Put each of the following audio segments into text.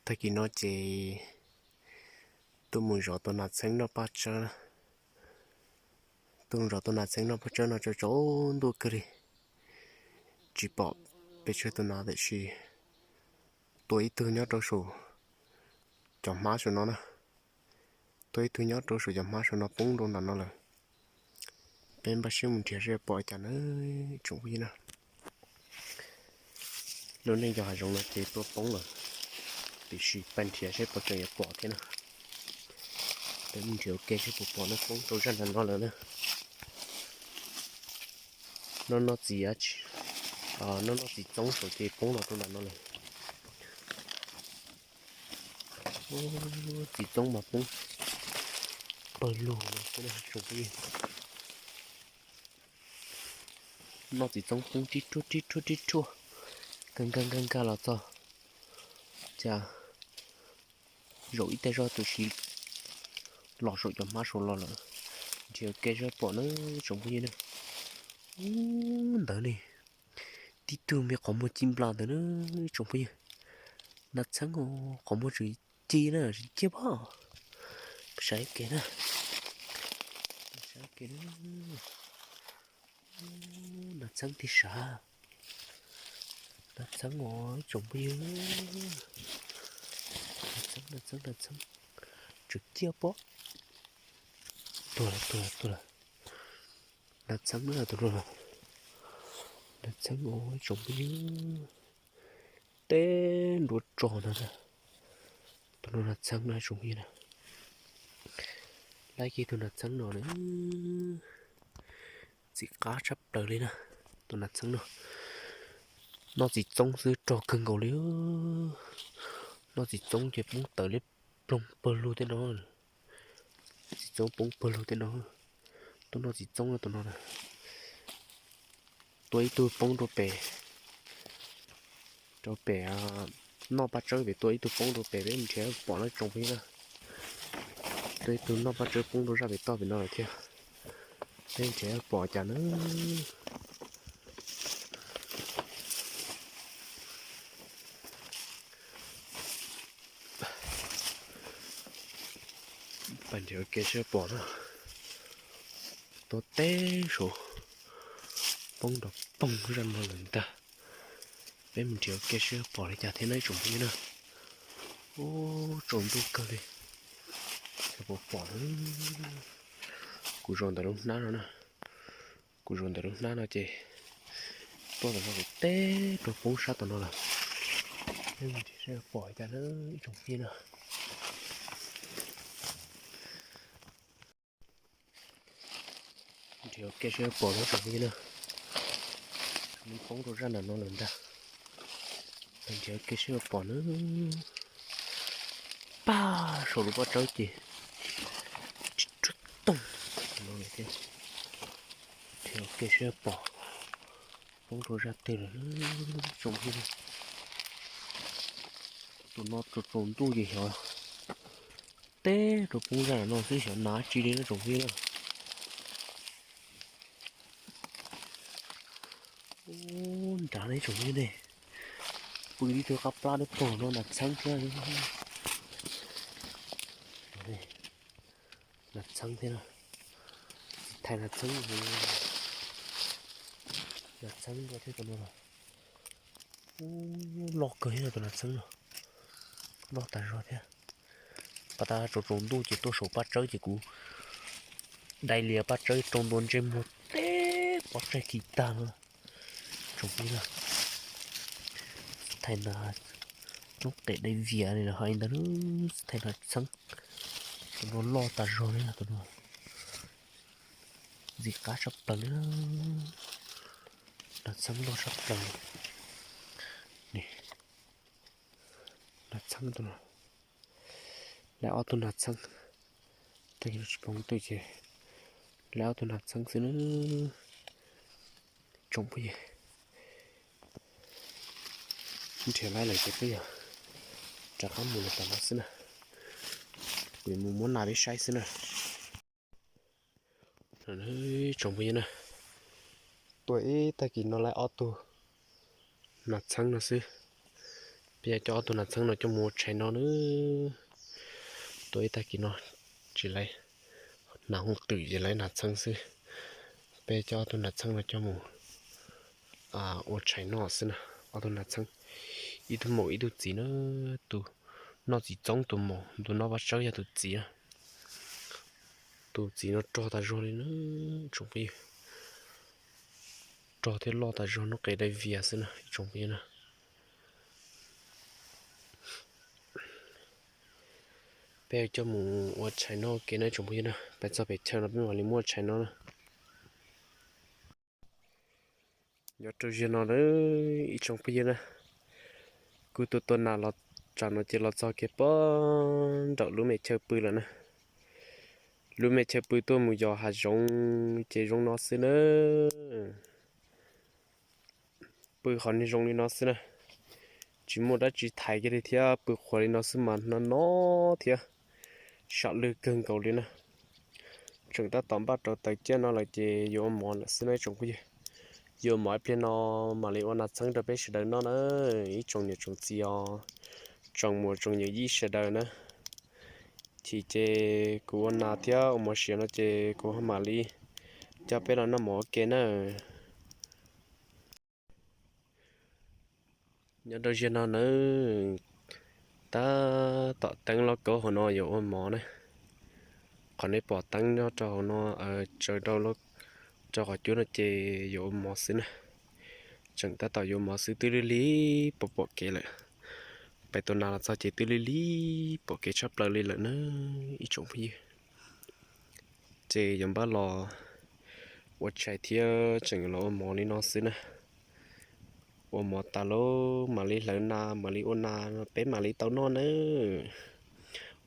Tag kis no ces tuaj mus zov tus nas txheeb noj paj tsawb. Tuaj mus zov tus nas txheeb noj paj tsawb no tsaus tsaus ntuj kawg li, tsis pom pes tsawg tus nas tiam sis tua ib tug nyob rau saum cov hmab saum no na. Tua ib tug nyob rau saum cov hmab saum no poob rau nram no lawm. Peb npaj siab mus nrhiav seb pom cas na tsoom phooj ywg na. Lub neej cov hav zoov no ces tuaj poob lawm, tiam sis pab nrhiav seb puas tseem yuav pom thiab na. Peb mus nrhiav ua ke seb puas pom na, poob rau zaj nram no lawm na. Noj noj txiv, noj noj txiv txoob saum ces poob los rau nram no lawm. Txiv txoob mas poob pawg lug no xwb na tsoom phooj ywg. Noj txiv txoob poob rib rhuaj rib rhuaj rib rhuaj, nkag nkag nkag nkag los txog, cas zaum ib teg zog tus siv los saum cov hmab saud los lawm. Nrhiav ke seb pom na tsoom phooj ywg na. Ub, ntawd ne, tib tug me qhov muag ci nplas ntawd na tsoom phooj ywg. Nas txheeb os, qhov muag tseem ci na, tseem ciaj pob. Saib kev na, saib kev na. Nas txheeb tiag sav, nas txheeb os tsoom phooj ywg. Nas txheeb, nas txheeb, nas txheeb, tseem ciaj pob. Tuag lawm, tuag lawm, tuag lawm. Nas txheeb na tus no, nas txheeb os tsoom phooj ywg. Teb nruab tso ntag na. Tus no nas txheeb na tsoom phooj ywg na. Laib kiag tus nas txheeb no na, txim qab tshaj plaws li na. Tus nas txheeb no noj txiv txoob xwb rog kawg nkaus li. Noj txiv txoob ces poob tawm li ploog pawg lug tej no. Txiv txoob poob pawg lug tej no. Tuaj noj txiv txoob no tus no na. Tua ib tug poob rau pem, rau pem noj paj tsawb pem, tua ib tug poob rau pem, peb nrhiav pom no tsoom phooj ywg na. Tua ib tug noj paj tsawb poob rau zaj pem toj pem no lawm thiab. Peb nrhiav pom cas na. Pab nrhiav ke seb pom na. Tua teb saud poob nrov poog zaj no lawm ntag. Peb mus nrhiav ke seb pom li cas thiab na tsoom phooj ywg na. Ub, tsaus ntuj kawg li, puas pom na. Kuv zaum ntawm lub hnab no na, kuv zaum ntawm lub hnab no ces tuaj ntawm no kuv teb rau poob sab tom no lawm. Peb mus nrhiav seb pom li cas na ib tsoom phooj ywg na. Nrhiav ke seb pom na tsoom phooj ywg na. Nws poob rau zaj nram no lawm ntag. Nrhiav ke seb pom na. Pag saum lub pob tsawb ces tsis ruaj toog no lawm thiab. Nrhiav ke seb pom poob rau zaj twg lawm tsoom phooj ywg. Tus no tsaus tsaus ntuj ces xyov teb rau poob zaj no xwb xyov hnav tsi li na tsoom phooj ywg na. Ub, nrad ne tsoom phooj ywg ne, pw tib tug qab plab dawb paug no nas txheeb thiab. Nas txheeb thiab, thaij nas txheeb, nas txheeb dua thiab tus no. Ub, loj kawg thiab tus nas txheeb no, loj tas zog thiab. Pas tas tsaus tsaus ntuj ces tuaj saum paj tsawb ces kuv dai lias paj tsawb rau ntua ntsej muag teb pov tseg khi tag no. Tsoom phooj ywg, thaij nas, coob qes dai vias li lawv hais ntawd, thaij nas txheeb. Tus no loj tas zog li tus no, ntxim qab tshaj plaws li. Nas txheeb loj tshaj plaws li. Nas txheeb tus no, lawv ob tug nas txheeb, tag tsis poob twm ces laib ob tug nas txheeb xwb na. Tsoom phooj ywg, nrhiav laib lawm ces peb yog rov qab mus lawm tom no xwb na. Kuv mus muab nas peb saib xwb na. Tsoom phooj ywg na, tuaj ib tag kis no laib ob tug nas txheeb no xwb. Peb yuav coj ob tug nas txheeb no coj mus ua tshais no na. Tuaj ib tag kis no tsis laib nas hooj twm ces laib nas txheeb xwb. Peb coj ob tug nas txheeb no coj mus ua tshais noj xwb na. Ob tug nas txheeb, ib tug maum ib tug txiv na. Tus noj txiv txoob tus maum, tus noj vaj tsawb yog tus txiv na. Tus txiv no rog tas zog li na, tsoom phooj ywg. Rog thiab loj tas zog, noj qe dai vias xwb na, tsoom phooj ywg na. Peb coj mus ua tshais noj ua ke na, tsoom phooj ywg na. Peb txog pem chaw no peb mam li muab ua tshais noj na. Nyob rau zaum no na, ib tsoom phooj ywg na, kuv tuaj tua nas los tsam no ces los txog kev pog nraum lub me chaw pw lawm na. Lub me chaw pw tuaj mus yos hav zoov ces zoo no xwb na. Pw qhov niag zoo li no xwb na, tsis muaj dab tsi thaiv kiag li thiab, pw qhuav li no xwb mas no no thiab, sam lwj kawg nkaus li na. Tseem tab tom npaj rau taws ciaj no lawm ces yuav ua mov lawm xwb na ib tsoom phooj ywg. Yuav ua mov ib pliag no mam li ua nas txheeb rau peb sawv daws noj na, ib tsoom niam tsoom txiv os, tsoom muam tsoom yawm yij sawv daws na. Chim ces kuv ua nas thiab ua mov siav no ces kuv ho mam li coj peb los noj mov ua ke na. Nyob rau zaum no nawb, tab tom teeb lauj kaub hauv no yuav ua mov na. Qhov nej pom teeb nyob rau hauv no, tsaws rau, rau qhov cub no ces yuav ua mov xwb na. Tseem tab tom yuav mov xwb twb lig lig pom pom kev lawm. Peb tua nas los txog ces twb lig lig pom kev tshaj plaws li lawm na ib tsoom phooj ywg. Ces yuav npaj los ua tshais thiab tseem yuav los ua mov li no xwb na. Ua mov tas lawm mam li hlawv nas mam li ua nas peb mam li tau noj nawb.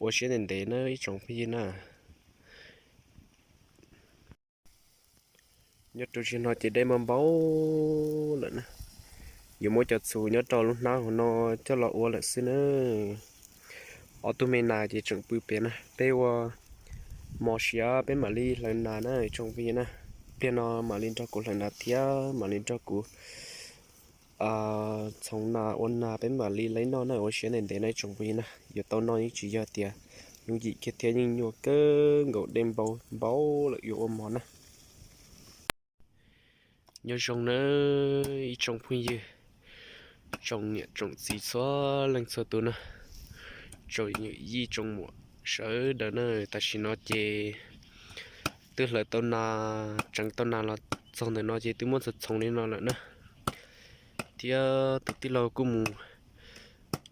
Ua siab ntev ntev nawb ib tsoom phooj ywg na. Nyob rau zaum no ces dej npau npau lawm na. Yuav muab cov txhuv nyob rau lub hnab hauv no coj los ua lawm xwb na. Ob tug me nas ces tseem pw pem na, peb ua mov siav peb mam li hlawv nas na ib tsoom phooj ywg na. Pliag no mam li nrog kuv hlawv nas thiab mam li nrog kuv txhoov nas ua nas peb mam li laib noj na. Ua siab ntev ntev na ib tsoom phooj ywg na, yuav tau noj yeej tsis yog tias yooj yim kiag thiab, yeej nyuaj kawg nkaus, dej npau npau lawm yuav ua mov na. Nyob zoo nawb ib tsoom phooj ywg, tsoom niam tsoom txiv txhua leej txhua tus na, tsoom yawm yij tsoom muam sawv daws na. Tam sim no ces twb hlawv tau nas, tseev tau nas los txog ntawm no ces twb muab txhoov txhoov li no lawm na. Thiab tus tij laug kuj mus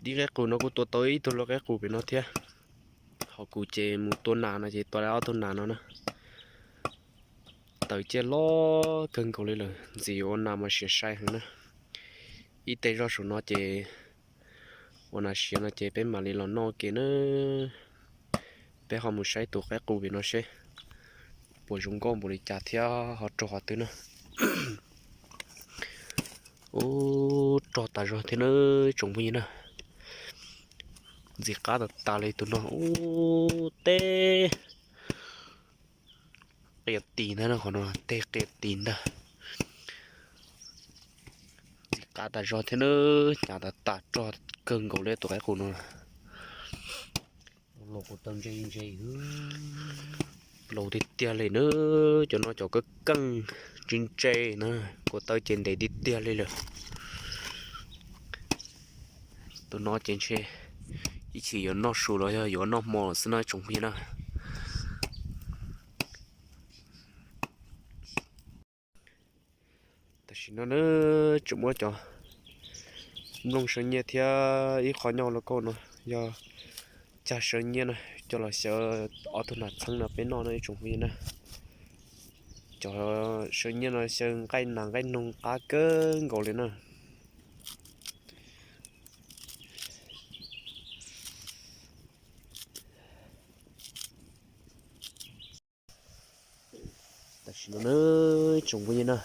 dib qaib qus no, kuj tua tau ib tug lau qaib qus pem no thiab. Ho kuv ces mus tua nas no ces tua tau ob tug nas no na. Taws ciaj loj kawg nkaus li lawm, ntxim yuav ua nas mas siav sai heev na. Ib teg zoj saum no ces ua nas siav no ces peb mam li los noj ua ke na. Peb ho mus saib tus qaib qus pem no seb puas zoo nkauj npaum li cas thiab ho raug qhov twg na. Ub, rog tas zog thiab na tsoom phooj ywg na. Ntxim qab tas tas li tus no, ub, teb qias tis ntag, qhov no teb qias tis ntag. Ntxim qab tas zog thiab na, hnyav tas tas, rog kawg nkaus li tus qaib qus no. Laus kuj tau ntse ntse, laus tiag tiag li na, cov no cov keej keej ntse ntse na, kuj tau ces ntev tiag tiag li lawm. Tus no ces ntshe ib chim yuav noj su los yog yuav noj hmo xwb na tsoom phooj ywg na. Tam sim no na, tseem muab cov nplooj saw nyiaj thiab ib qho nyuj lau kauj no yog cag saw nyiaj na, coj los xyaw ob tug nas txheeb no peb noj na ib tsoom phooj ywg na. Cov saw nyiaj no xyaw nqaij nas nqaij noog qab kawg nkaus li na. No na, ib tsoom phooj ywg na,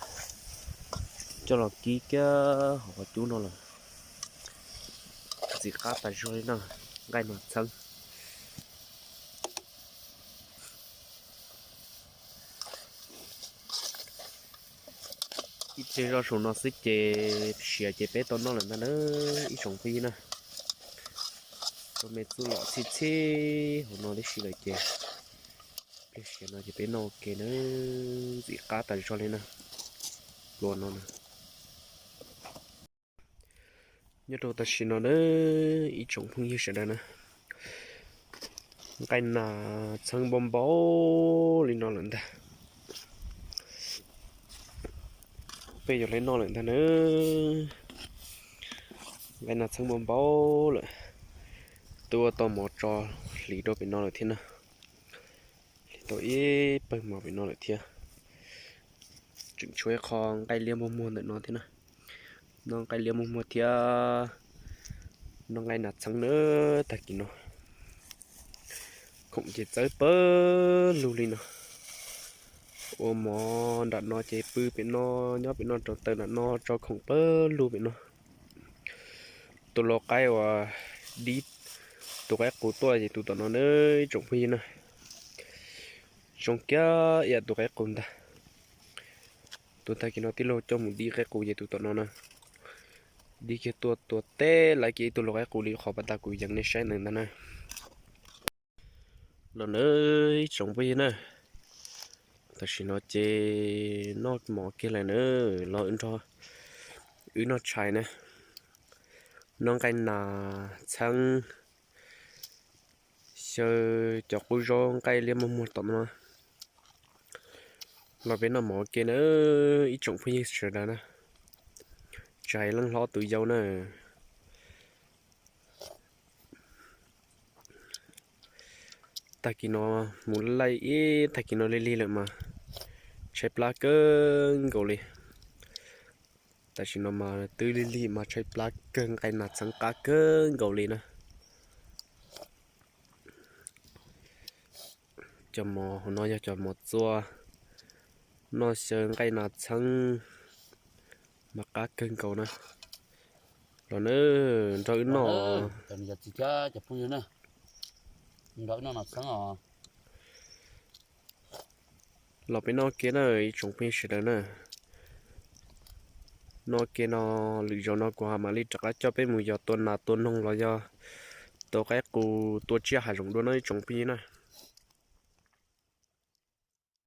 coj los kib kiag hauv qhov cub no lawm. Ntxim qab tas zog li na, nqaij nas txheeb. Ib pliag zoj saum no xwb ces siav ces peb tau noj lawm ntag na, ib tsoom phooj ywg na. Tus me txuj lom txhij txhij hauv no tib si lawm ces pliag siav no ces peb noj ua ke na, ntxim qab tas zog li na. Plua no na. Nyob rau tam sim no na, ib tsoom phooj ywg sawv daws na, nqaij nas txheeb npau npau li no lawm ntag. Peb yuav li noj lawm ntag na. Nqaij nas txheeb npau npau lawm. Twb ua tau mov tso hliv rau pem no lawm thiab na. Hliv tau ib pawg mov pem no lawm thiab. Tseem tshuav ib qho nqaij liab muag muag ntawm no thiab na. Noj nqaij liab muag muag thiab noj nqaij nas txheeb na. Tag kis no khoom ces txawb pawg lug li no. Ua mov nram no ces pw pem no, nyob pem no rau taws nram no tso khoom pawg lug pem no. Tus lau qaib uas dib tus qaib qus tuaj ces tus tom no na, ib tsoom phooj ywg na. Zoo kiag ib yam tus qaib qus ntag. Tus tag kis no tij laug coj mus dib qaib qus ces tus tom no na. Dib kiag tuaj tua teb lawv kiag ib tug lau qaib qus li qhov pas tas kuv yees nej saib ntawd ntag na. Los na, ib tsoom phooj ywg na, tam sim no ces noj mov kiag lawm na, los wb nrog wb noj tshais na. Noj nqaij nas txheeb, xyaw cov qub zaub nqaij liab muag muag tom no. Los peb noj mov ua ke na, ib tsoom phooj ywg sawv daws na. Tsis hais leej hlob tus yau na. Tag kis no mus laij ib tag kis no lig lig lawm mas tshaib plab kawg nkaus li. Tam sim no mas twb lig lig mas tshaib plab kawg, nqaij nas txheeb qab kawg nkaus li na. Cov mov hauv no yog cov mov txua, noj xyaw nqaij nas txheeb mas qab kawg nkaus na. Los na, nrog wb noj. Los peb noj kiag na, ib tsoom phooj ywg sawv daws na. Noj kiag no, lwm zaus no kuv ho mam li rov qab coj peb mus yos tua nas tua noog los yog tua qaib qus tua tsiaj hav zoov dua no ib tsoom phooj ywg na.